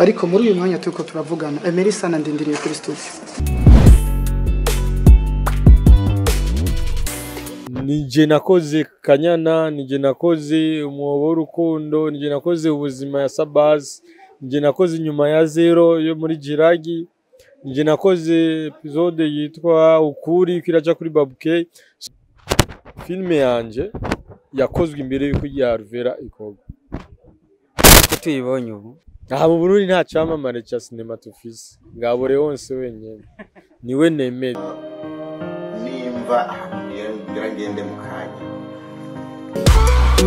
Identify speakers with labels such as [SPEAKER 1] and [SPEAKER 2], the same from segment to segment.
[SPEAKER 1] Ariko muri uyu mwanya turiko turavugana, Emery Sana ndindiriye kuri studio.
[SPEAKER 2] Nije nakoze Kanyana, nije nakoze Umwobo w'Urukundo, nije nakoze Ubuzima ya Sabaz, nije nakoze Inyuma ya Zero yo muri Jiragi, nije nakoze episode yitwa Ukuri kiraja kuri Babuke. Filme yanje yakozwe imbere yuko ya Ruvera ikorwa.
[SPEAKER 3] Ko tuyibonye ubu?
[SPEAKER 2] Aha mu Burundi nta camamare ca cinema tufise. Ngabo Leonce wenyene niwe nemera.
[SPEAKER 4] Nimva ngira ngende mukanya.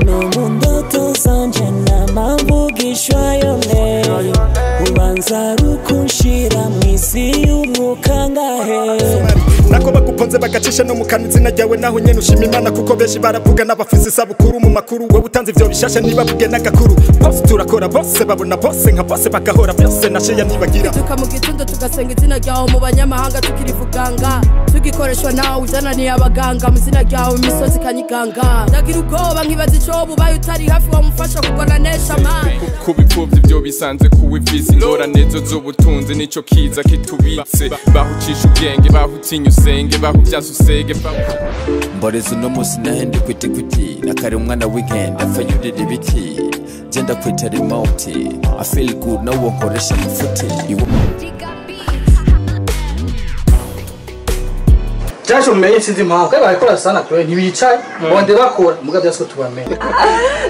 [SPEAKER 5] No mundo zanje namavugishwa yone ubanza rukunshira mwisi y'umwuka ngahe.
[SPEAKER 6] Nako baguponze bagacisha no mukana izina ryawe naho nyene ushima Imana kuko benshi baravuga n'abafise isabukuru mu makuru wewe utanze ivyo bishasha nibavuge n'agakuru bose turakora bose babona bose nka bose bagahora byose nasheya ntibagira.
[SPEAKER 7] Tuka mu gitondo tugasenga izina ryawe mu banyamahanga tukirivuganga tugikoreshwa nawe uzananiye abaganga mu izina ryawe imisozi kanyiganga ndagira ubwoba nkibaza ico bubaye utari hafi wamufasha kugwana nesha man.
[SPEAKER 8] Kubipfuvyi byo bisanze kuwivisa ingorane zo z'ubutunzi nico kiza kitubitse bahucisha ubwenge bahutinya usenge bahuvyaza usege.
[SPEAKER 9] Mboreza uno musi nahende kwiti kwiti nakari umwana w'inkende apfa yurira ibiti genda kwita remote I feel good nawo nkoresha amafuti.
[SPEAKER 10] Jasho mmenye sinzi impamvu kandi barakora sana kure ntibicaye bonde bakora muga byose ko tubamenye.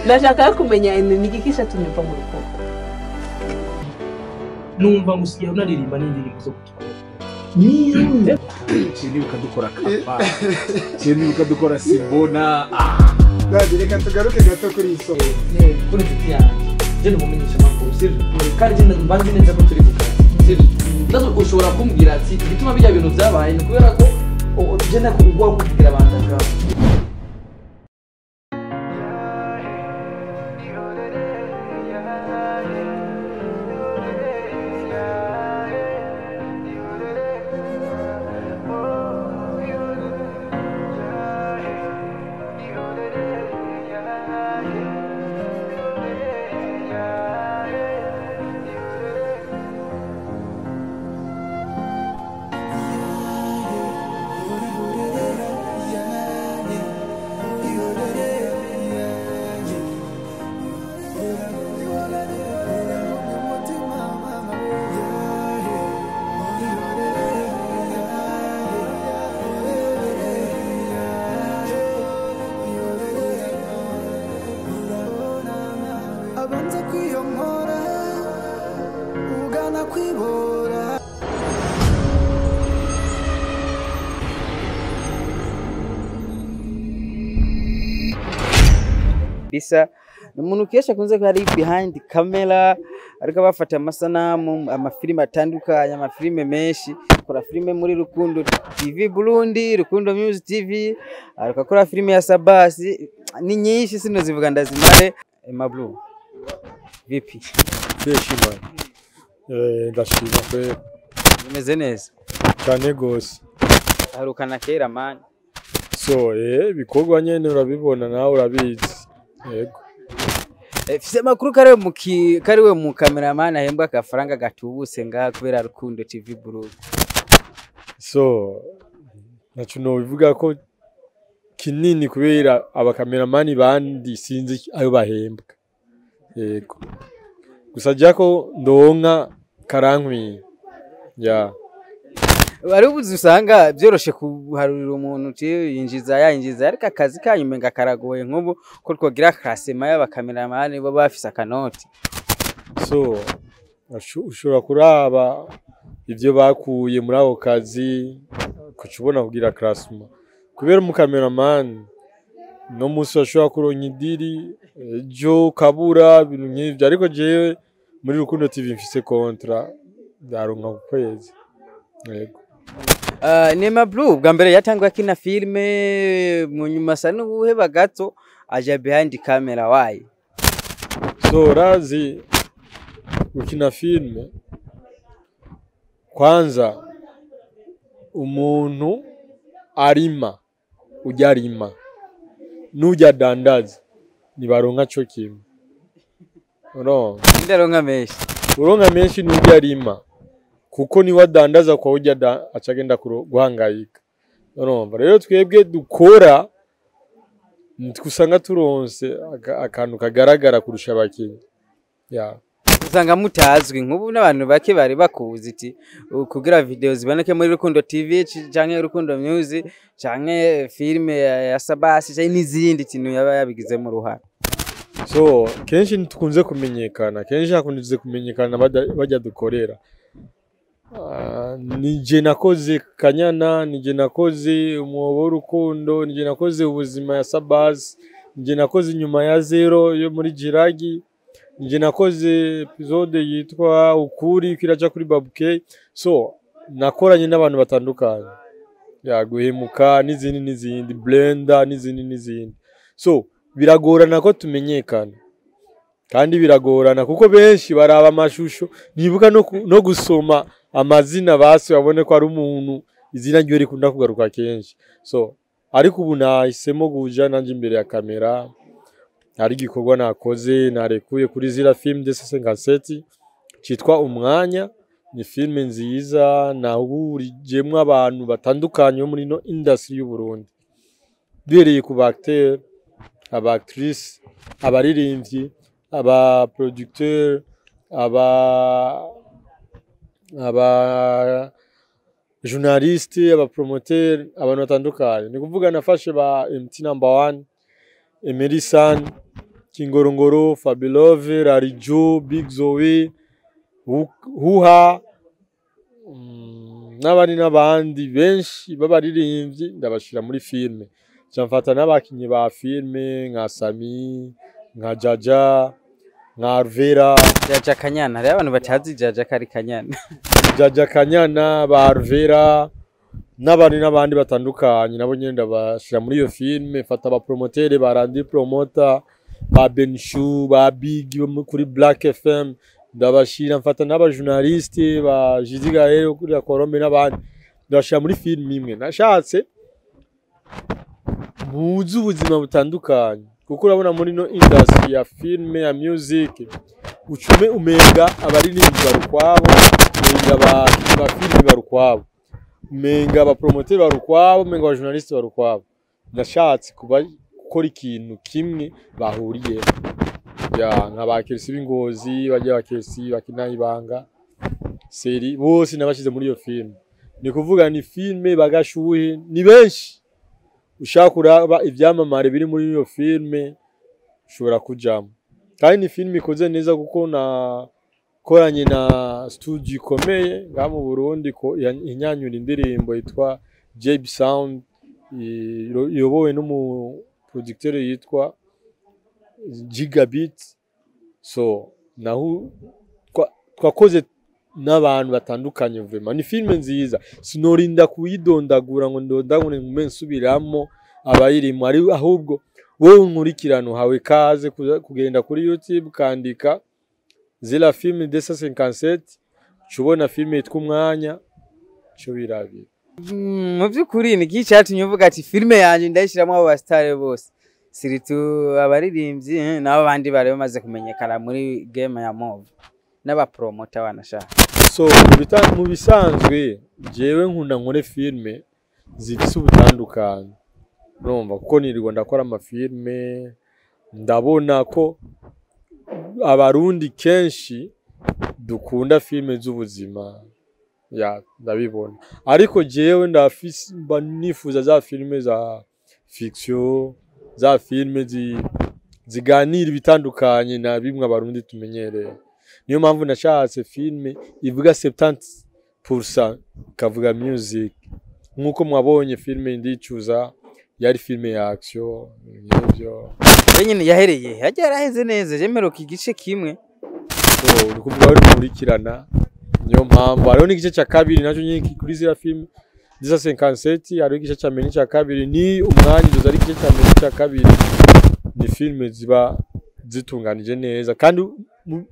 [SPEAKER 11] Ndashaka kumenya imigikisha tunyumva mu rukundo.
[SPEAKER 12] Numva ngusigiye unaririmba n'indirimbo zo gutukura.
[SPEAKER 13] Chini ukadukora kapa. Chini ukadukora simbona.
[SPEAKER 1] Dadi reka tugaruke gato kuri iso.
[SPEAKER 12] Ne kuri inshuti yanjye. Je numumenyesha makuru sivyo? Kandi je mbanze neza ko turi kukazi sivyo? Ndazo ushobora kumbwira ati igituma bijya bintu byabaye ni kubera ko je nakugwa kuvugira abantu ngaho.
[SPEAKER 3] Bisa umuntu kesha kunze ko ari behind camera ariko bafata amasanamu amafilime atandukanye amafilime menshi akora filime muri Rukundo TV Burundi, Rukundo Music TV, ariko akora filime ya Sabasi ni nyinshi sinozivuga ndazimare. Emma Blue vipi?
[SPEAKER 2] Fresh man. Ndashima kwe.
[SPEAKER 3] Bimeze neza
[SPEAKER 2] cyane gose.
[SPEAKER 3] Aharukana kera man.
[SPEAKER 2] So bikorwa nyene urabibona nawe urabizi. Yego.
[SPEAKER 3] Fise makuru kariwe mu cameraman ahembwa akafaranga gatubuse ngaha kubera Rukundo TV Burundi.
[SPEAKER 2] So naco no bivuga ko kinini kubera abakameramani bandi sinzi ayo bahembwa. Yego. Gusa jako ndonka karankwi. Ya.
[SPEAKER 3] Bari ubuzi usanga byoroshe kuharurira umuntu yinjiza yinjiza ariko akazi kanyumenga karagoye nk'ubu ko twogira classement y'abakameramani bo bafise akanoti.
[SPEAKER 2] So ushobora kuraba ivyo bakuye muri ako kazi kucubona kugira classement kubera umukameramani no musi ashobora kuronka idiri ejo kabura ibintu nk'ivyo ariko jewe muri Rukundo TV mfise contrat ndaronka ku kwezi. Yego.
[SPEAKER 3] Nema Blue bwa mbere yatangwa kina filme mu nyuma sa n'ubuheba gato aja behind camera wayi.
[SPEAKER 2] So razi gukina filme kwanza umuntu arima ujya arima n'ujya dandaza nibaronka cyo kimwe. Uro
[SPEAKER 3] ndaronka menshi.
[SPEAKER 2] Uronka menshi n'urya arima, kuko niwe adandaza kwa urya acagenda guhangayika. Urumva rero twebwe dukora usanga turonse akantu kagaragara kurusha abakinyi. Yeah.
[SPEAKER 3] Usanga mutazwi nk'ubu n'abantu bake bari bakuzi iti kugira video ziboneke muri Rukundo TV canke Rukundo Music canke filme ya Sabasi canke n'izindi kintu yaba yabigizemo uruhara.
[SPEAKER 2] So kenshi ntitukunze kumenyekana, kenshi hakunze kumenyekana bajya dukorera. Nije nakoze Kanyana, nije nakoze Umwobo w'Urukundo, nije nakoze Ubuzima ya Sabasi, nije nakoze Inyuma ya Zero yo muri Jiragi, nije nakoze episode yitwa Ukuri kiraja kuri Babuke. So nakoranye n'abantu batandukanye, ya Guhemuka n'izindi n'izindi, Blender n'izindi n'izindi. So biragorana ko tumenyekana, kandi biragorana kuko benshi baraba amashusho nibuka no gusoma amazina basi babone ko ari umuntu izina ryo rikunda kugaruka kenshi. So ariko ubu nahisemo kuja nanje imbere ya kamera, hari igikorwa nakoze narekuye kuri Zira Film de 57 citwa Umwanya. Ni filme nziza nahurijemwo abantu batandukanye bo muri no industry y'u Burundi, duhereye ku ba acteur, aba actrice, abaririmbyi, aba producteur, aba journaliste, aba promoteur, abantu batandukanye. Ni kuvuga nafashe ba MT number 1, Emery San, Kingorongoro, Fabilove, Rarijo, Big Zoe, Huha, n'abandi n'abandi benshi b'abaririmbyi ndabashira muri filme. Mfata n'abakinyi ba filme nka Sami, nka Jaja, nka Arvera.
[SPEAKER 3] Jaja Kanyana, hariho abantu batazi Jaja kari Kanyana.
[SPEAKER 2] Jaja Kanyana, ba Arvera n'abandi n'abandi batandukanye nabo nyene ndabashira muri iyo filme. Mfata aba promoteur ba Randi Promoter, ba Benshu, ba Big kuri Black FM ndabashira. Mfata n'aba journaliste ba Jiziga rero kuri la Colombe n'abandi ndabashira muri filme imwe. Nashatse muzi ubuzima butandukanye, kuko urabona muri no industry ya filme ya music ucume umenga abaririmbyi barukwabo, umenga aba filme barukwabo, umenga aba promoteur barukwabo, umenga aba journaliste barukwabo. Nashatse kuba gukora ikintu kimwe bahuriye, ya nka ba Kersi b'Ingozi, bajya ba Kersi bakina ibanga seri bose nabashize muri iyo filme. Ni kuvuga ni filme bagashuhe ni benshi. Ushaka kuraba ivyamamare biri muri iyo filme ushobora kujamo. Kandi ni filme ikoze neza kuko nakoranye na studio ikomeye ngaha mu Burundi ko inyanyura indirimbo yitwa JB Sound, iyobowe n'umu producteur yitwa Gigabit. So naho twakoze n'abantu batandukanye vraiment. Ni filme nziza, sinorinda kuyidondagura ngo ndondagure ngume nsubiramo abayirimo, ari ahubwo wowe unkurikirana uhawe kaze kugenda kuri YouTube kandika Zira Film de 57 cubona filme yitwa Umwanya cyo birabira.
[SPEAKER 3] Mu by'ukuri ni iki cyatumye uvuga ati filme yanje ndayishiramo abo basitare bose, siritu abaririmbyi n'abo bandi bari bamaze kumenyekana muri game ya Move n'abapromota banashaka?
[SPEAKER 2] So mu bisanzwe jewe nkunda nkore filme zifise ubutandukanye, urumva, kuko nirirwa ndakora amafilme ndabona ko abarundi kenshi dukunda filme z'ubuzima, ya ndabibona. Ariko jewe ndafise mba nifuza za filme za fiction, za filme ziganira ibitandukanye na bimwe abarundi tumenyereye. Niyo mpamvu nashatse filme ivuga 70% ikavuga music. Nkuko mwabonye filme Ndicuza yari filme ya action n'ibyo.
[SPEAKER 3] Nyine yahereye hajya yaraheze neza, jemeruka igice kimwe.
[SPEAKER 2] So uri kuvuga uri kurikirana, niyo mpamvu hariho n'igice cya kabiri nacyo nyine kuri Zira Film disa 57, hariho igice cya mbere n'icya kabiri. Ni Umwanya izo ari igice cya mbere n'icya kabiri. Ni filme ziba zitunganije neza kandi mu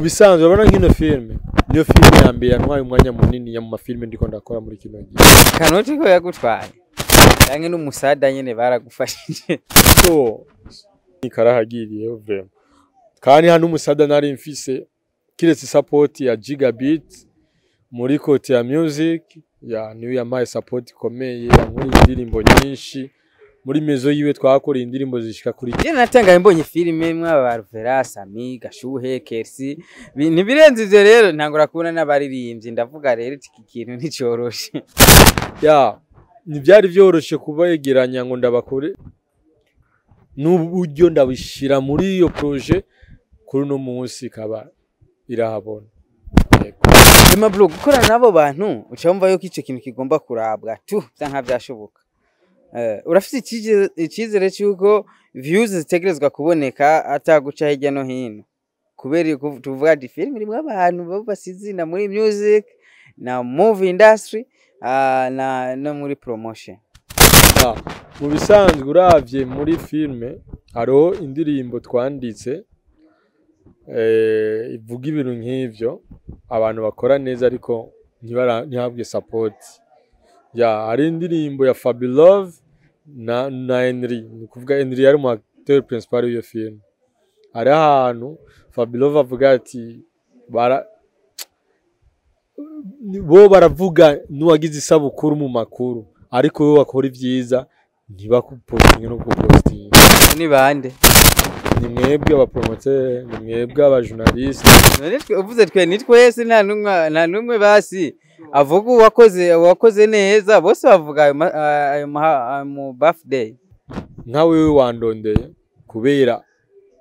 [SPEAKER 2] bisanzwe urabona nk'ino filme niyo filme ya mbere yantwaye umwanya munini ya mu mafilme ndiko ndakora muri kino gihe.
[SPEAKER 3] Kanoti ko yagutwaye canke n'umusada nyene baragufashije?
[SPEAKER 2] So nikarahagiriye vraiment, kandi hano umusada nari mfise Kiretse support ya Gigabit muri kote ya music, ya niyo yampaye support ikomeye, yankoreye indirimbo nyinshi muri mezo yiwe, twakoreye indirimbo zishika kuri
[SPEAKER 3] Je natangaye mbonye filime mwaba ba Ruvera, Sami, Gashuhe, Kersi, ntibirenze ivyo. Rero ntangura kubona n'abaririmbyi, ndavuga rero iki kintu nticoroshe.
[SPEAKER 2] Ya, ntibyari byoroshe kubegeranya ngo ndabakore n'uburyo ndabishira muri iyo projet, kuri uno munsi ikaba irahabona.
[SPEAKER 3] Ema bro, gukorana n'abo bantu uca wumva yuko ico kintu kigomba kurabwa tu vyanka vyashoboka. Urafise icizere c'uko views zitegerezwa kuboneka ataguca hirya no hino, kubera yuko tuvuga ati filime irimwo abantu bubase izina muri music na movie industry, na no muri promotion?
[SPEAKER 2] Ya, mu bisanzwe uravye muri filme hariho indirimbo twanditse ivuga ibintu nk'ivyo, abantu bakora neza ariko ntihabwe support. Ya, hari indirimbo ya Fabilove na Henry, ni kuvuga Henry yari umu acteur principal w'iyo film. Hari ahantu Fabilove avuga ati bara bo baravuga n'uwagize isabukuru mu makuru, ariko wowe wakora ibyiza ntibakupostinge no kupostinga.
[SPEAKER 3] Ni bande?
[SPEAKER 2] Ni mwebwe abapromoteur, ni mwebwe abajournaliste.
[SPEAKER 3] None uvuze twe, ni twese, nta numwe basi avuga uwakoze neza, bose bavuga ayo mu birthday.
[SPEAKER 2] Nka wewe wandondeye kubera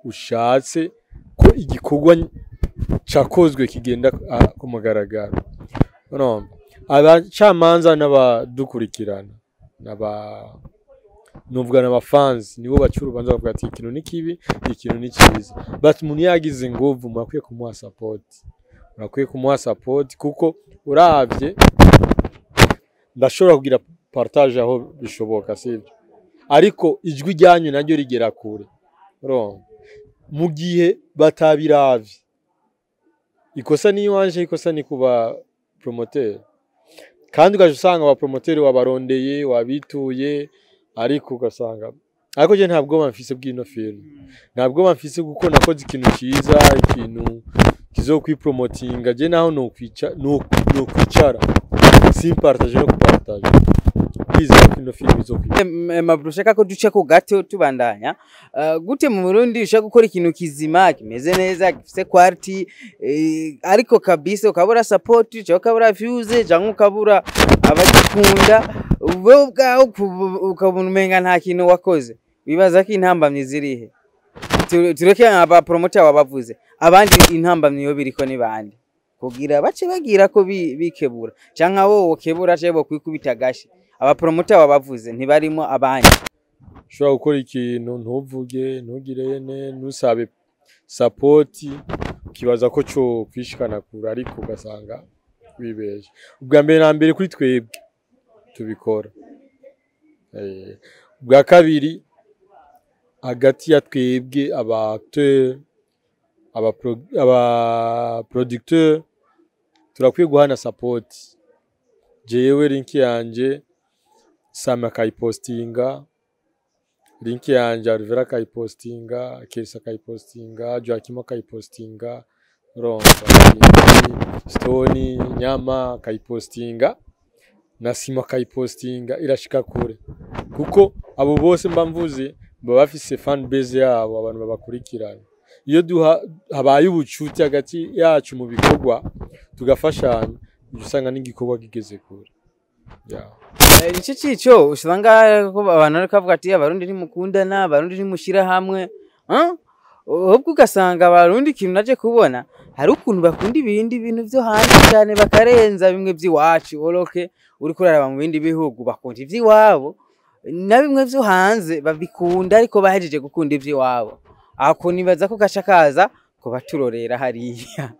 [SPEAKER 2] ushatse ko igikorwa cakozwe kigenda ku mugaragaro. Urumva abacamanza n'abadukurikirana n'aba nuvuga n'abafansi nibo baca urubanza, bavuga ati ikintu ni kibi, ikintu ni cyiza. But umuntu yagize inguvu, murakwiye kumuha support, murakwiye kumuha support, kuko uravye ndashobora kugira partage aho bishoboka, sibyo? Ariko ijwi ryanyu naryo rigera kure. Urumva mu gihe batabiravye, ikosa ni iwanje, ikosa ni kuba promoteur. Kandi ugaca usanga aba promoteur wabarondeye, wabituye, ariko ugasanga, ariko je nta bwoba mfise bw'ino film, nta bwoba mfise, kuko nakoze ikintu ciza, ikintu kizokwipromotinga. Je naho nokwicara simpartage no kupartage, ndizera ko ino film izokwica.
[SPEAKER 3] Mabru, ushaka ko duce ko gato tubandanya. Gute mu Burundi ushaka gukora ikintu kizima, kimeze neza, gifise quality, ariko kabisa ukabura support, cyangwa ukabura views, cyangwa ukabura abagikunda, wewe ubwawe ukabona umenga nta kintu wakoze? Wibaza ko intambamyi zirihe? Tureke aba promoter wabavuze, abandi intambamyi yo biriko ni bande, kugira bace bagira ko bikebura, canke abo wokebura, canke bo kwikubita gashi? Aba promoter wabavuze, ntibarimo abandi?
[SPEAKER 2] Ushobora gukora ikintu ntuvuge, ntugire ne ntusabe support, ukibaza ko cyo kwishikana kure, ariko ugasanga wibeshe. Ubwa mbere na mbere kuri twebwe tubikora. Ubwa kabiri, hagati ya twebwe aba acteur, aba producteur, turakwiye guhana support. Jewe link yanje Sami akayipostinga, link yanje Alvera akayipostinga, Kerisa akayipostinga, Joaquim akayipostinga, urumva Stone Nyama akayipostinga na Simo akayipostinga, irashika kure, kuko abo bose mba mvuze baba bafise fan base yabo, abantu babakurikirana. Iyo duha habaye ubucuti hagati yacu mu bikorwa, tugafashanya, uca usanga n'igikorwa kigeze kure, yeah.
[SPEAKER 3] Ico cico usanga ko abantu bariko bavuga ati abarundi ntimukundana, abarundi ntimushira hamwe, huh? Ahubwo ugasanga abarundi, ikintu naje kubona, hari ukuntu bakunda ibindi bintu vyo hanze cyane bakarenza bimwe vy'iwacu. Oroke uriko uraraba mu bindi bihugu bakunda ivy'iwabo, na bimwe vyo hanze babikunda, ariko bahejeje gukunda ivy'iwabo, ako nibaza ko gaca kaza kubaturorera hariya.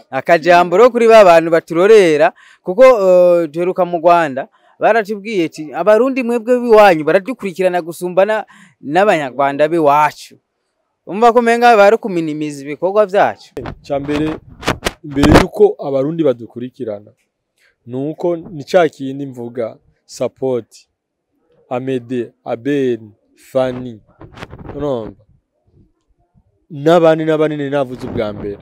[SPEAKER 3] Akajambo rero kuri ba bantu baturorera, kuko duheruka mu Rwanda baratubwiye ati abarundi mwebwe b'iwanyu baradukurikirana gusumba n'abanyarwanda b'iwacu. Umva ko menga bari kuminimiza ibikorwa vyacu.
[SPEAKER 2] Cyambere, imbere yuko abarundi badukurikirana, nuko ni cya kindi mvuga, support Amede, Abel, Fani, urumva n'abandi n'abanini navuze ubwa mbere.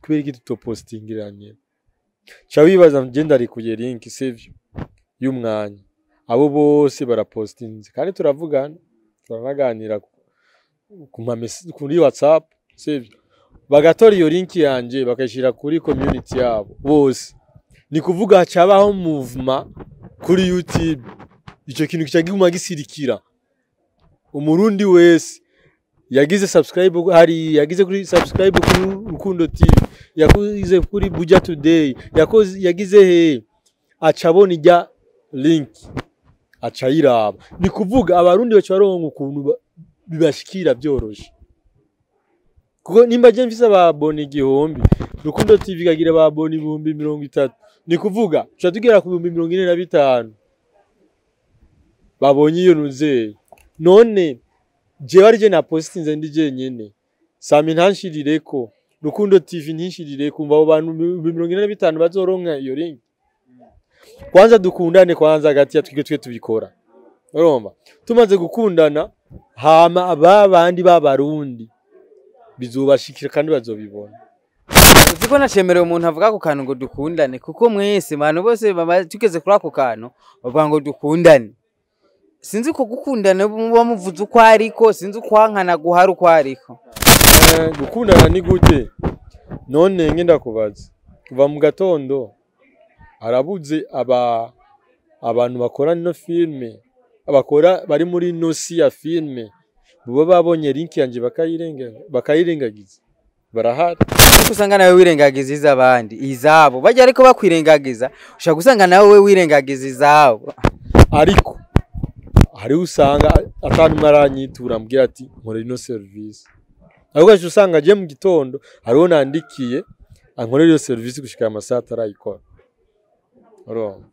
[SPEAKER 2] Kubera iki tutopostingiranye? Ca wibaza nje ndarikuye link, sivyo, y'umwanya, abo bose barapostinze kandi turavugana, turanaganira kuri WhatsApp, sivyo? Bagatora iyo link yanje bakayishira kuri community yabo bose. Ni kuvuga hacabaho movement kuri YouTube, ico kintu kica giguma gisirikira. Umurundi wese yagize subscribe, hari yagize kuri subscribe kuri Rukundo TV, yakoze kuri Buja Today, yakoze, yagize he, aca abona ijya link, aca ayiraba. Ni kuvuga abarundi baca baronka ukuntu bibashikira byoroshe, kuko nimba je mfise ababona 1000, Rukundo TV ikagira ababona 30,000, ni kuvuga tuca tugera ku 45,000 babonye iyo nuzeye. None jewe ari je na postinze ndi jenyene, Sami ntanshirireko, Rukundo TV ntinshirireko, umva abo bantu 45,000 bazoronka iyo link? Kwanza dukundane kwanza hagati ya twige, twe tubikora, urumva tumaze gukundana, hama aba bandi b'abarundi bizobashikira kandi bazobibona.
[SPEAKER 3] Uzi ko nacemerewe umuntu avuga ako kantu ngo dukundane, kuko mwese bantu bose tugeze kuri ako kantu bavuga ngo dukundane. Sinzi ko gukundana muba muvuze uko ariko, sinzi ukwankana guhari uko ariko.
[SPEAKER 2] Gukundana ni gute? None ngenda kubaza, kuva mu gatondo harabuze aba abantu bakora ino filme, abakora bari muri ino si ya filme, buba babonye link yanje bakayirengagiza, barahari.
[SPEAKER 3] Ariko usanga nawe wirengagiza iz'abandi, izabo bajya, ariko bakwirengagiza, ushobora gusanga nawe wirengagiza izabo.
[SPEAKER 2] Ariko hariho usanga atanumwe aranyitura ambwira ati nkora ino service, ariko ugaca usanga agiye mu gitondo hariho nandikiye ankorera iyo service gushika amasaha atarayikora, urumva?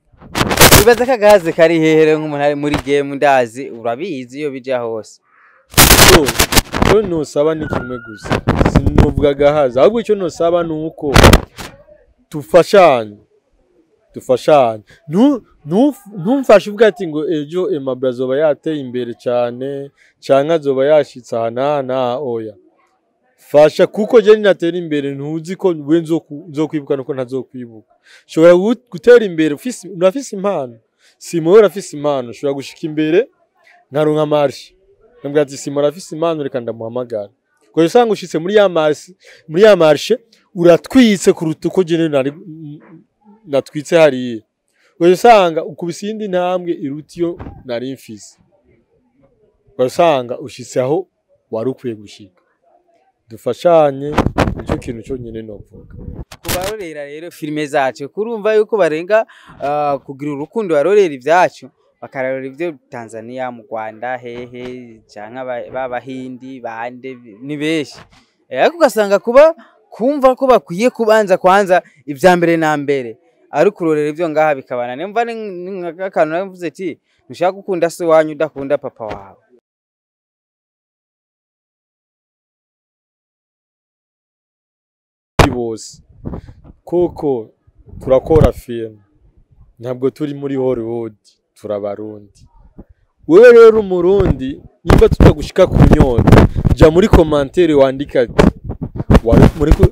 [SPEAKER 3] Wibaza ko agahaze kari hehe rero nk'umuntu ari muri game? Ndazi urabizi iyo bija hose.
[SPEAKER 2] So, icyo nosaba ni kimwe gusa, sinovuga agahaza, ahubwo icyo nosaba ni uko tufashanye, dufashanye. Ntumfashe uvuga ati ngo ejo Aimable azoba yateye imbere cyane canke azoba yashitse aha n'aha n'aha, oya. Fasha, kuko je ninatera imbere ntuzi ko we nzokwibuka nuko ntazokwibuka. Ushobora gutera imbere urafise impano, Simo urafise impano, ushobora gushika imbere nkaronka marché, nkambwira ati Simo arafise impano, reka ndamuhamagara. Kuko usanga ushitse muri ya marché, muri ya marché uratwitse kuruta uko je nari natwitse hariya. Kuko usanga ukubise iyindi ntambwe iruta iyo nari mfise. Kuko usanga ushitse aho wari ukwiye gushika. Dufashanye, nicyo kintu cyonyine novuga.
[SPEAKER 3] Kubarorera rero filime zacu, kurumva yuko barenga kugira urukundo, barorera ibyacu, bakarorera ibyo Tanzania, mu Rwanda, hehe, canke b'Abahindi bande ni benshi. Ariko ugasanga kuba kumva ko bakwiye kubanza kwanza ibya mbere na mbere ari kurorera ibyo ngaha bikabana. Nimva ni nk'akantu navuze ati ntushaka gukunda se wanyu udakunda papa wawe.
[SPEAKER 2] Bose kuko turakora film, ntabwo turi muri Hollywood, turabarundi. Wewe rero umurundi, nimba tutagushika ku nyota, ja muri commentaire wandika ati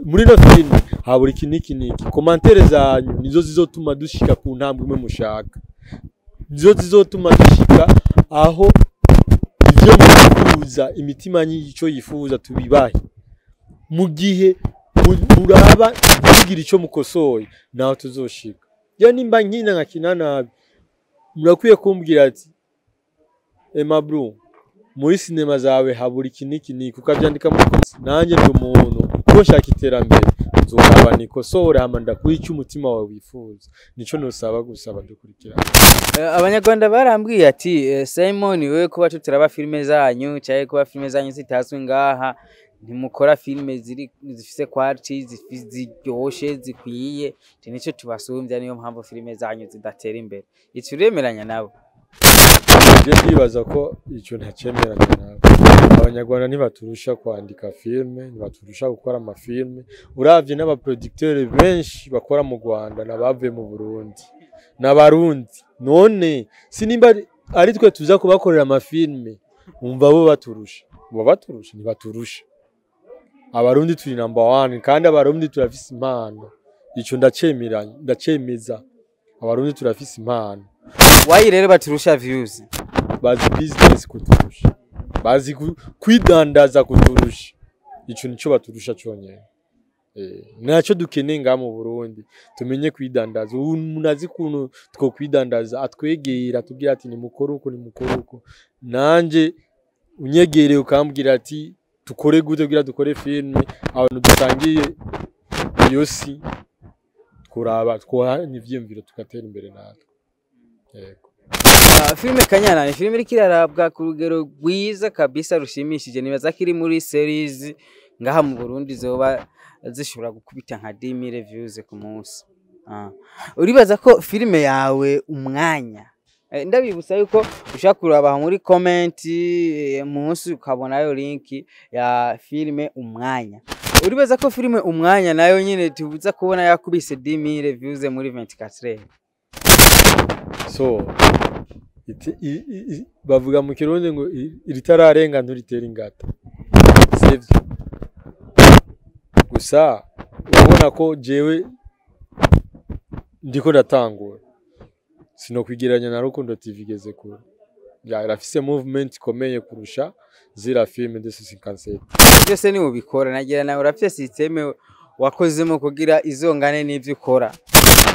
[SPEAKER 2] muri no film habura iki niki niki. Commentaire zanyu nizo zizotuma dushika ku ntambwe imwe mushaka, nizo zizotuma dushika aho ivyo mwifuza, imitima yico yifuza tubibahe. Mu gihe muraba mugira ico mukosoye, naho tuzoshika. Je nimba nkina nkakina nabi, murakwiye kumbwira ati Aimable, muri sinema zawe habura iki niki niki, ukavyandika muri comments. Nanjye ndi umuntu kuko nshaka iterambere, nzoraba nikosore hama ndakuha ico umutima wawe wifuza. Nico nosaba gusaba dukurikirana.
[SPEAKER 3] Abanyarwanda barambwiye ati Simon, wewe kuba tutaraba filime zanyu cyangwa kuba filime zanyu zitazwi ngaha, ntimukora filime ziri zifise quality, ziryoshe zikwiye, ati nico tubasumbya, niyo mpamvu filime zanyu zidatera imbere. Ituremeranya nabo?
[SPEAKER 2] Je ndibaza ko ico ntacemeranya nabo. Abanyarwanda ntibaturusha kwandika filme, ntibaturusha gukora amafilme. Uravye n'abaproducteur benshi bakora mu Rwanda n'abavuye mu Burundi, n'abarundi. None sinimba ari twe tuza kubakorera amafilme, umva bo baturusha, bo baturusha, ntibaturusha. Abarundi turi number 1 kandi abarundi turafise impano. Ico ndacemera, ndacemeza. Abarundi turafise impano.
[SPEAKER 3] Why rero baturusha views?
[SPEAKER 2] Bazi business kuturusha, bazi kwidandaza kuturusha. Ico nico baturusha conyene. Naco dukeneye ngaha mu Burundi, tumenye kwidandaza. Umuntu azi ukuntu twokwidandaza atwegera atubwira ati nimukore uko, nimukore uko. Nanje unyegereye ukambwira ati tukore gute kugira dukore filme, abantu dusangiye iyo si kuraba twohana ivyiyumviro tugatera imbere natwe. Yego.
[SPEAKER 3] Filime Kanyana ni filime iriko irarabwa ku rugero rwiza kabisa rushimishije. Nibaza ko iri muri series ngaha mu Burundi zoba zishobora gukubita nka 10000 views ku munsi. Uribaza ko filime yawe Umwanya, ndabibutsa yuko ushaka kuraba muri comment munsi ukabonayo link ya filime Umwanya. Uribaza ko filime Umwanya nayo nyine tubuza kubona yakubise 10000 views muri 24 heures?
[SPEAKER 2] So bavuga mu Kirundi ngo iritararenga nturitera ingata, sivyo? Gusa urabona ko jewe ndiko ndatangura, sinokwigereranya na Rukundo TV igeze kure. Ya, irafise movement ikomeye kurusha zira filme de 57.
[SPEAKER 3] Byose ni ubikora, nagira nawe urafise systeme wakozemo kugira izongane n'ivyo ukora.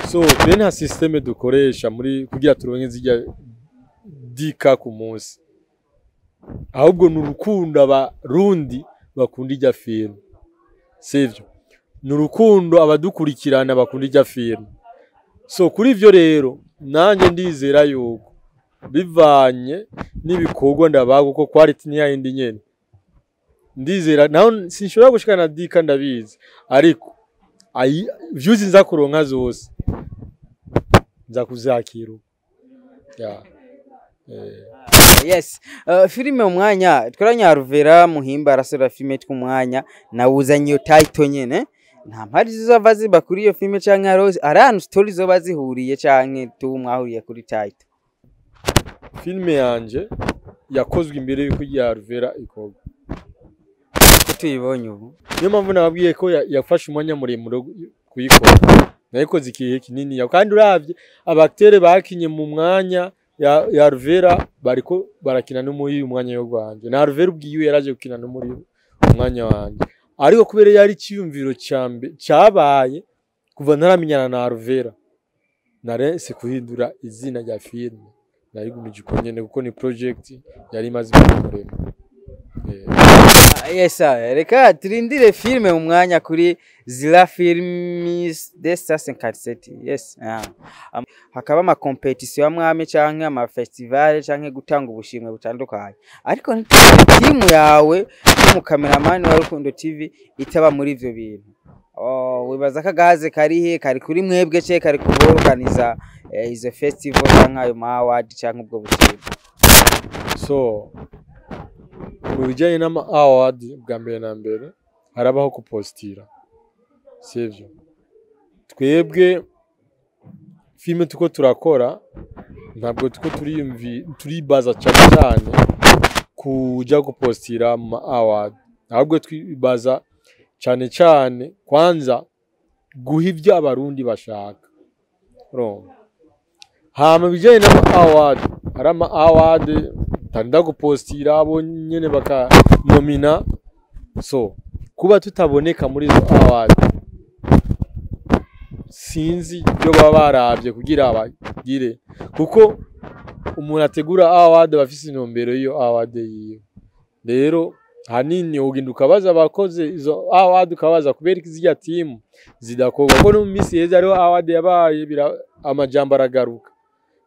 [SPEAKER 2] So twe nta systeme dukoresha muri kugira turonke zijya dika ku munsi, ahubwo ni urukundo abarundi bakunda ijya filme, sivyo? Ni urukundo abadukurikirana bakunda ijya filme. So kuri ivyo rero nanjye ndizera yuko bivanye n'ibikorwa ndabaga, kuko quality ni yindi nyene, ndizera naho sinshobora gushikana dika ndabizi, ariko views nza kuronka zose nza kuzakira. Yeah.
[SPEAKER 3] Yes. Filime Umwanya twaranyaruvera Muhimba arasora filime tw'Umwanya nawuzanye iyo title nyene, nta mpari zizova ziba kuri iyo filime canke Rose aranu story zoba zihuriye canke tu mwahuriye kuri title?
[SPEAKER 2] Filime yanje yakozwe imbere yuko ya Ruvera ikorwa.
[SPEAKER 3] Ko tuyibonye ubu?
[SPEAKER 2] Niyo mpamvu nababwiye ko yafashe umwanya muremure kuyikora. Nayikoze ikihe kinini ya, kandi uravye abatere bakinye mu mwanya ya Ruvera bariko barakina no muri uyu mwanya yo gwanje. Na Ruvera ubwiwe yaraje gukina no muri umwanya wanje. Ariko kubera yari cyiyumviro cyambe cyabaye kuva ntaramenyana na Ruvera, narese kuhindura izina rya filme, narigumije uko nyene kuko ni project yari imaze kumurema.
[SPEAKER 3] Yes sir, reka turindire filme Umwanya kuri Zila Films de 57. Yes. Hakaba ama competition amwame canke ama festival canke gutanga ubushimwe butandukanye, ariko timu yawe mu cameraman wa Rukundo TV itaba muri ivyo bintu. Wibaza kagaze kari he? Kari kuri mwebwe ce kari kuborganiza izo festival canke ayo ma award canke ubwo bushimwe?
[SPEAKER 2] So mu bijyanye n'ama award, bwa mbere na mbere harabaho kupostira, sivyo? Twebwe filme tuko turakora ntabwo tuko turibaza cyane cyane kuja gupostira mu ma award, ahubwo twibaza cyane cyane kwanza guha ibyo abarundi bashaka. Urumva? Hama bijyanye n'ama award, hari ama award tanda gupostira abo nyene bakanomina. So kuba tutaboneka muri izo award sinzi ibyo baba baravye kugira bagire, kuko umuntu ategura award bafise intumbero y'iyo award yiwe. Rero hanini ugenda ukabaza abakoze izo award, ukabaza kubera iki zirya team zidakorwa, kuko no mu minsi iheze hariho award yabaye amajambo aragaruka.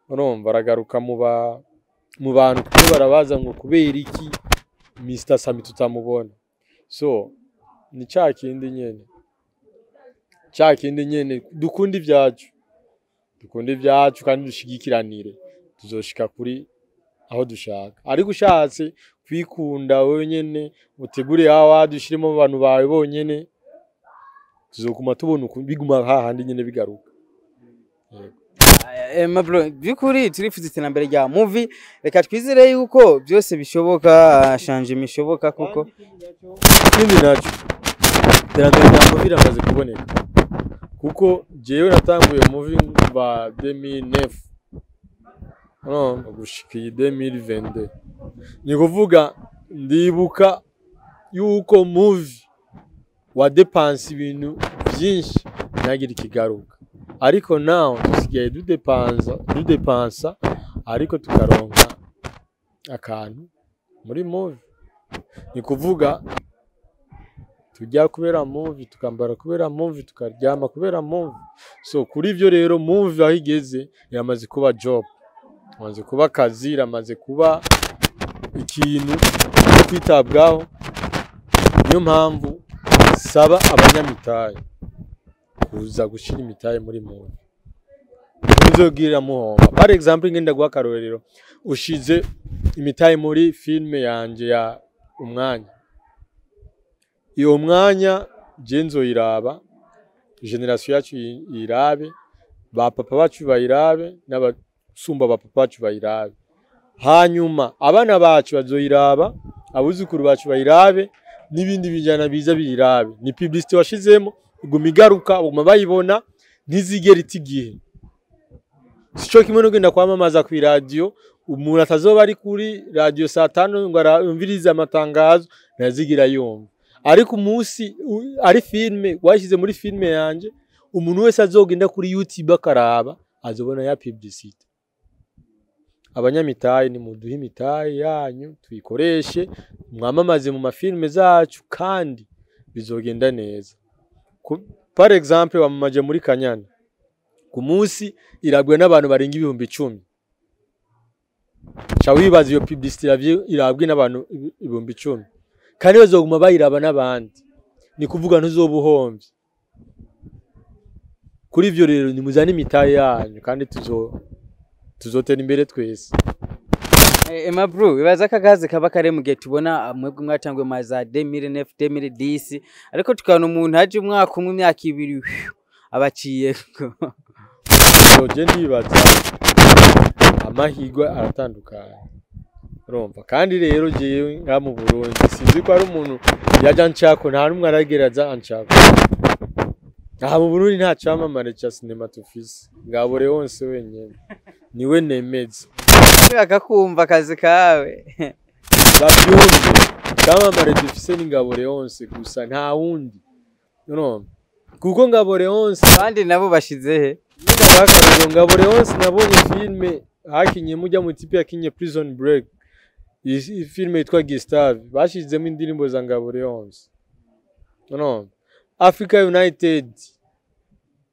[SPEAKER 2] Urumva, aragaruka mu bantu kuko barabaza ngo kubera iki Mr Sami tutamubona. So ni ca kindi nyene, ca kindi nyene, dukunda ivyacu, dukunda ivyacu kandi dushigikiranire, tuzoshika kuri aho dushaka. Ariko ushatse kwikunda wewe nyene utegure award ushiremo abantu bawe bonyene, tuzokuma tubona ukuntu biguma hahandi nyene bigaruka. Yego.
[SPEAKER 3] Mabro, byukuri turifuza iterambere rya movie, reka twizere yuko byose bishoboka, shanje mishoboka kuko
[SPEAKER 2] ikindi naco Iterambere rya movie riramaze kuboneka, kuko jewe natanguye movie kuva 2009 no gushika iyi 2022. Ni kuvuga ndibuka yuko movie wa dépense ibintu byinshi ntagire ikigaruka, ariko naho dusigaye dudepansa ariko tukaronka akantu muri movie. Ni kuvuga tujya kubera movie, tukambara kubera movie, tukaryama kubera movie. So kuri ivyo rero, movie aho igeze iramaze kuba job, iramaze kuba akazi, iramaze kuba ikintu cyo kwitabwaho. Niyo mpamvu saba abanyamitahe kuza gushira imitahe muri movie, ntimuzogira muhomba. Par exemple, ngenda guha akarorero: ushize imitahe muri filme yanje ya Umwanya, iyo Mwanya je nzoyiraba, génération yacu yirabe, ba papa bacu bayirabe, n'abasumba ba papa bacu bayirabe, hanyuma abana bacu bazoyiraba, abuzukuru bacu bayirabe, n'ibindi bijana biza biyirabe. Ni publicité washizemo, iguma igaruka, baguma bayibona, ntizigera ita igihe. Sico kimwe no genda kwamamaza ku radio, umuntu atazoba ari kuri radio saa 5 ngo arumvirize amatangazo, ntazigira yumva. Ariko umunsi ari filme washyize muri filme yanje, umuntu wese azogenda kuri YouTube akaraba, azobona ya publicité. Abanyamitahe, ni muduhe imitahe yanyu tuyikoreshe, mwamamaze mu mafilme zacu kandi bizogenda neza. Par exemple, wamamaje muri Kanyana, ku munsi irabwe n'abantu barenga 10,000. Ca wibaza iyo publicité irabwe n'abantu 10,000, kandi bazoguma bayiraba n'abandi, ni kuvuga ntuzoba uhombye. Kuri ivyo rero, nimuzane imitahe yanyu kandi tuzotera imbere twese.
[SPEAKER 3] Emma Blue, bibaza ko akazi kaba kari mu gihe tubona mwebwe mwatanguye ma za 2009, 2010, ariko tukabona umuntu aje umwaka umwe, imyaka 2, abaciyeko.
[SPEAKER 2] So je ndibaza amahirwe aratandukanye, urumva. Kandi rero jewe nga mu Burundi sinzi ko ari umuntu yaja anshako, nta n'umwe arageraza anshako. Aha mu Burundi nta camamare ca sinema tufise, Ngabo Leonce wenyene niwe nemeza.
[SPEAKER 3] Bakakumva akazi kawe.
[SPEAKER 2] Bavyumve, camamare dufise ni Ngabo Leonce gusa, nta wundi, urumva, kuko Ngabo Leonce
[SPEAKER 3] Abandi nabo bashize he?
[SPEAKER 2] Ndabakariro, Ngabo Leonce, nabonye filme hakinye mujya mu type yakinye Prison Break, iyi filme yitwa Gustave, bashizemo indirimbo za Ngabo Leonce. No Africa United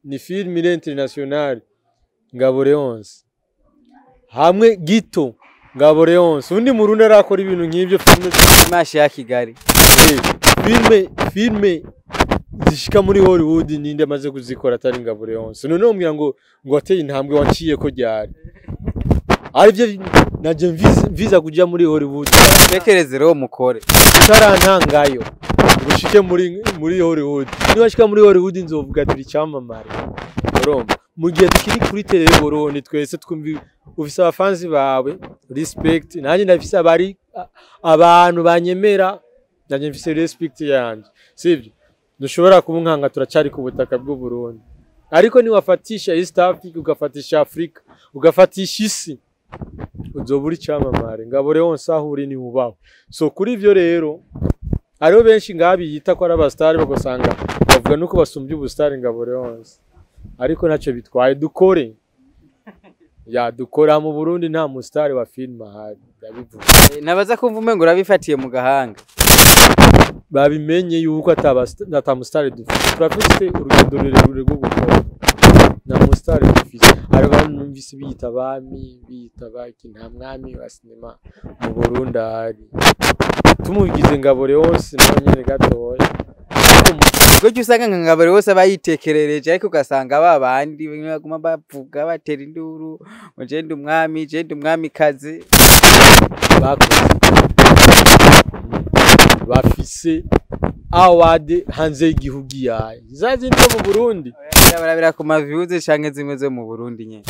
[SPEAKER 2] ni filme iri international, Ngabo Leonce hamwe gito Ngabo Leonce, undi murundi arakora ibintu nk'ivyo filme?
[SPEAKER 3] Mashi ya Kigali.
[SPEAKER 2] Filme zishika muri Hollywood, ninde amaze kuzikora atari Ngabo Leonce? None umbwira ngo wateye intambwe, wanciye ko ryari? Arivyo naje mviza kuja muri Hollywood.
[SPEAKER 3] Tekereze rero mukore.
[SPEAKER 2] Utarantangayo ngo ushike muri Hollywood. Niba muri Hollywood nzovuga ati icyamamare, urumva. Mu gihe tukiri kuri tele y'u Burundi, twese twumvi ufise abafansi bawe, respect. Nanjye ndafise abari abantu banyemera, nanjye mfise respect yanje, sivyo? Ntushobora kubunkanga, turacari ku butaka bw'u Burundi. Ariko niwafatisha East Africa, ugafatisha Africa, ugafatisha isi, uzoba uri icyamamare. Ngabo Leonce aho uri ni ubaho. So kuri ivyo rero, hariho benshi ngabi yita ko ari abasitari, bagasanga bavuga nuko basumbye ubusitari Ngabo Leonce, ariko ntacyo bitwaye, dukore ya dukora. Mu Burundi nta musitari wa filime ahari, ndabivuga.
[SPEAKER 3] Nabaza kumva umengo urabifatiye mu gahanga.
[SPEAKER 2] Babimenye yuko ata musitari dufite. Turafite urugendo rurerure rwo gukora, nta musitari dufite. Hari abantu numvise biyita abami, biyita baki, nta mwami wa sinema mu Burundi ahari. Tumugize Ngabo Leonce nawe nyene gatoya.
[SPEAKER 3] Kuko usanga nka Ngabo bose abayitekerereje, ariko ugasanga ba bandi bamwe baguma bavuga, batera induru ngo je ndi umwami, je ndi umwamikazi.
[SPEAKER 2] Bakoze, bafise award hanze y'igihugu yaye za zindi zo mu Burundi.
[SPEAKER 3] Barabira ku ma views canke zimwe zo mu Burundi nyene.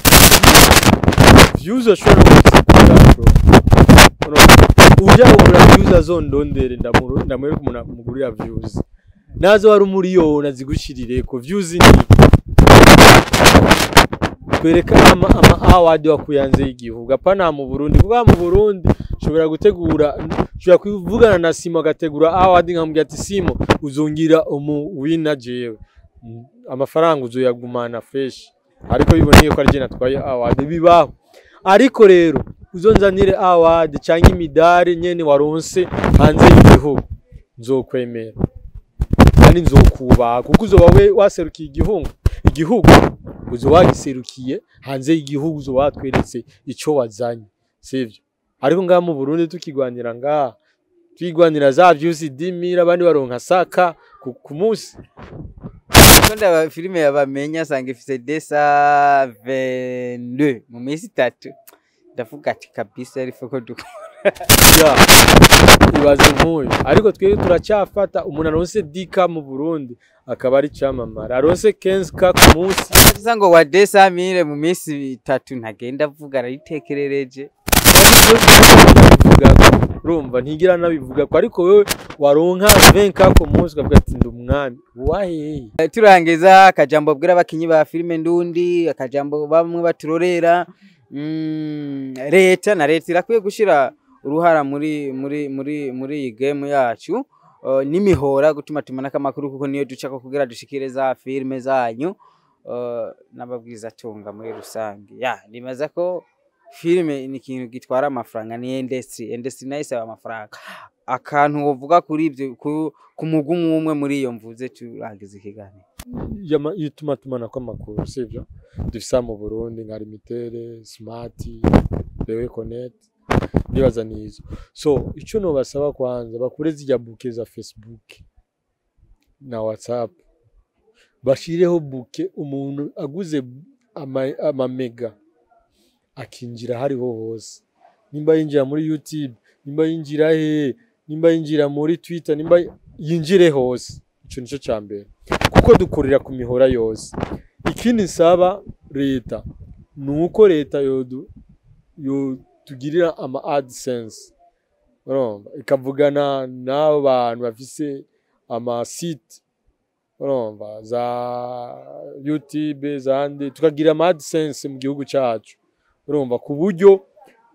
[SPEAKER 2] Views ashobora kuzigura, bro. Uja kugura views, azondondere, ndamwereka umuntu amugurira views. Nazo wari umuriyoni azigushirireko views ni twereka ama award wakuyanze y'igihugu, apana mu Burundi. Kuba mu Burundi ushobora gutegura, ushobora kuvugana na Simo agategura award, nkamubwira ati Simo uzongira umu winner, jewe amafaranga uzoyagumana fresh, ariko biboneye ko ari je natwaye award, bibaho. Ariko rero uzonzanire award canke imidari nyene waronse hanze y'igihugu, nzokwemera kandi nzokubaha, kuko uzoba we waserukiye igihugu uzoba wagiserukiye hanze y'igihugu, uzoba watweretse ico wazanye, sivyo? Ariko ngaha mu Burundi tukigwanira ngaha, twigwanira za views 10,000, abandi baronka saka ku munsi.
[SPEAKER 3] Ko ndaba filime yabamenya sanga ifise 222 mu minsi 3, ndavuga ati kabisa ariko ko dukora.
[SPEAKER 2] Ya, ibaze nk'uyu. Ariko twebwe turacyafata umuntu aronse 10K mu Burundi akaba ari camamara, aronse 15K ku munsi.
[SPEAKER 3] Sasa ngo wa 200,000 mu minsi 3 ntagenda avuga, arayitekerereje.
[SPEAKER 2] Urumva ntigira nabivuga ko, ariko wewe waronka 20K ku munsi ukavuga ati ndi umwami wahehe.
[SPEAKER 3] Turangiza, akajambo bwira abakinyi ba filime ndundi, akajambo bamwe baturorera, leta na leta irakwiye gushira uruhara muri muri muri muri iyi game yacu, n'imihora gutuma tumanaka amakuru, kuko niyo duca ko kugira dushikire za filime zanyu, n'ababwiza tunga muri rusange. Ya, nibaza ko filime ni ikintu gitwara amafaranga, ni industry nayo isaba amafaranga. Akantu wovuga kuri ibyo ku mugumu umwe muri iyo mvuze, turangiza ikiganiro.
[SPEAKER 2] Y'itumatumana kw'amakuru, sivyo, dufise mu Burundi nka Limitere, Smart, Lewe Connect, ndibaza nizo. So ico nobasaba, kwanza bakure zirya bouquet za Facebook na WhatsApp, bashireho bouquet umuntu aguze amamega akinjira hariho hose, nimba yinjira muri YouTube, nimba yinjira he, nimba yinjira muri Twitter, nimba yinjire hose. Ico nico ca mbere, kuko dukorera ku mihora yose. Ikindi nsaba leta ni uko leta yotugirira ama AdSense, urumva, ikavugana n'abo bantu bafise ama site, urumva, za YouTube zandi, tukagira ama AdSense mu gihugu cacu, urumva, ku buryo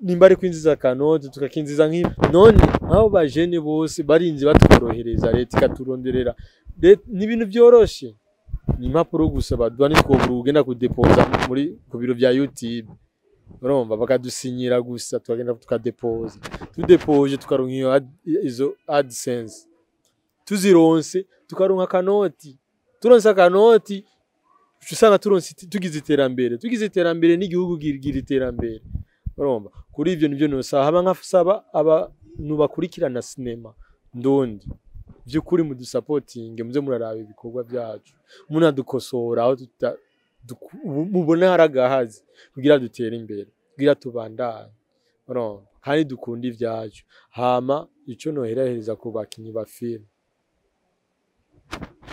[SPEAKER 2] nimba ari kwinjiza akanoti tukakinjiza nk'ibi. None nk'abo bajene bose barinze batworohereza, leta ikaturonderera, ni ibintu byoroshe, ni impapuro gusa baduha, ntitwobura ugenda kudepoza muri ku biro bya YouTube, urumva, bakadusinyira gusa, tukagenda tukadepoza, tudepoje tukaronka izo AdSense, tuzironse tukaronka akanoti, turonse akanoti uca usanga turonse tugize iterambere, tugize iterambere n'igihugu kigira iterambere. Urumva, kuri ivyo nivyo nosaba. Haba nkasaba abantu bakurikirana sinema ndundi, vy'ukuri mudusapotinge, muze muraraba ibikorwa byacu, munadukosora aho mubona hari agahazi, kugira dutere imbere, kugira tubandanye, urumva, kandi dukunda ivyacu. Hama ico noherahereza ku bakinyi ba filime,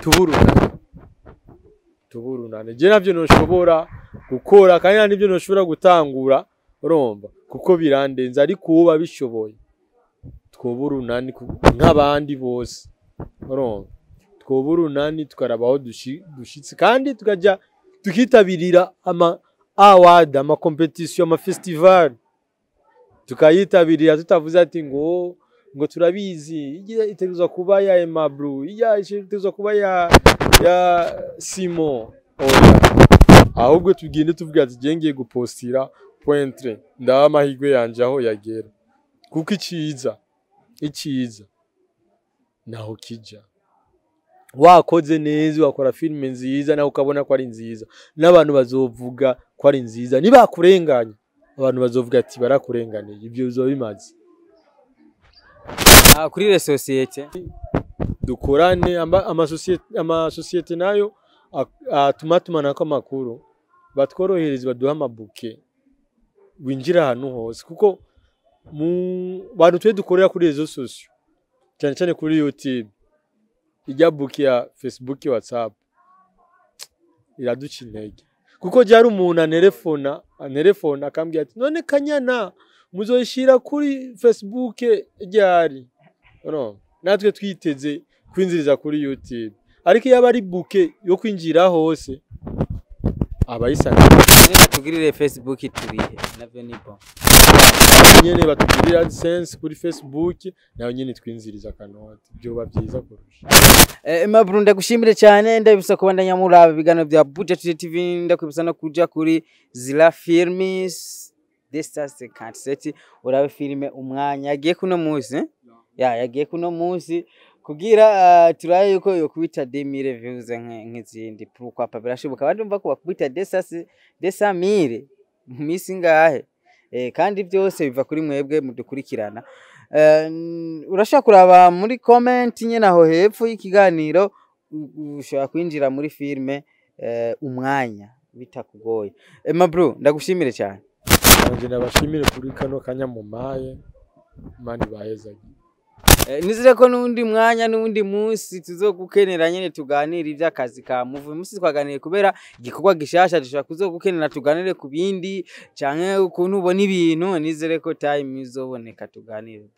[SPEAKER 2] tuburunane, tuburunane. Je navyo noshobora gukora kandi nta nivyo noshobora gutangura, urumva, kuko birandenze, ariko uwo bishoboye twoburunani nk'abandi bose, urumva, twoburunani tukaraba aho dushitse, kandi tukaja tukitabirira ama award, ama competition, ama festival, tukayitabirira tutavuze ati ngo turabizi ijya itegerezwa kuba ya Aimable, ijya itegerezwa kuba ya Simon. Oya, ahubwo tugende tuvuga ati je ngiye gupostira pointre, ndaba amahirwe yanje aho yagera, kuko iciza naho kija. Wakoze neza, wakora filime nziza, nawe ukabona ko ari nziza, n'abantu bazovuga ko ari nziza. Nibakurenganya, abantu bazovuga ati barakurenganiye, ibyo bizoba bimaze.
[SPEAKER 3] Kuri les sociétés
[SPEAKER 2] dukorane, amasosiyete nayo atuma tumanako amakuru, batworohereze, baduhe amabouquet winjira ahantu hose, kuko mu bantu twe dukorera kuri réseaux sociaux, cyane cyane kuri YouTube, ijya bouquet ya Facebook, WhatsApp iraduca intege, kuko ryari umuntu anerefona akambwira ati none Kanyana muzoyishira kuri Facebook ryari? Urumva, natwe twiteze kwinziriza kuri YouTube. Ariko iyo aba ari bouquet yo kwinjira hose, abayisanga.
[SPEAKER 3] Nyene batugirire Facebook turihe, navyo ni bon.
[SPEAKER 2] Nyene batugirira AdSense kuri Facebook, nayo nyene twinziriza akanoti, byoba byiza kurusha.
[SPEAKER 3] Mabru, ndagushimire cyane. Ndabibutsa kubandanya muraba ibiganiro bya Buja Today TV. Ndakwibutsa no kuja kuri Zila Films Desta 57, urabe filime Umwanya yagiye kuno munsi, eh? Ya, yagiye kuno munsi kugira turaye yuko yokubita 2000 views nk'izindi. Pourquoi pas, birashoboka. Abandi umva ko bakubita 200,000 mu minsi ngahe. Kandi byose biva kuri mwebwe mudukurikirana. Urashobora kuraba muri comment nyene aho hepfo y'ikiganiro, ushobora kwinjira muri filme Umwanya bitakugoye. Mabru, ndagushimire cyane.
[SPEAKER 2] Nanje ndabashimire kuri kano kanya mumaye. Imana ibahezage.
[SPEAKER 3] Nizere ko n'uwundi mwanya n'uwundi munsi tuzogukenera nyene tuganire ivy'akazi ka muvu. Uyu munsi twaganiriye kubera igikorwa gishasha. Dushobora kuzogukenera tuganire ku bindi canke ukuntu ubona ibintu. Nizere ko time izoboneka tuganire.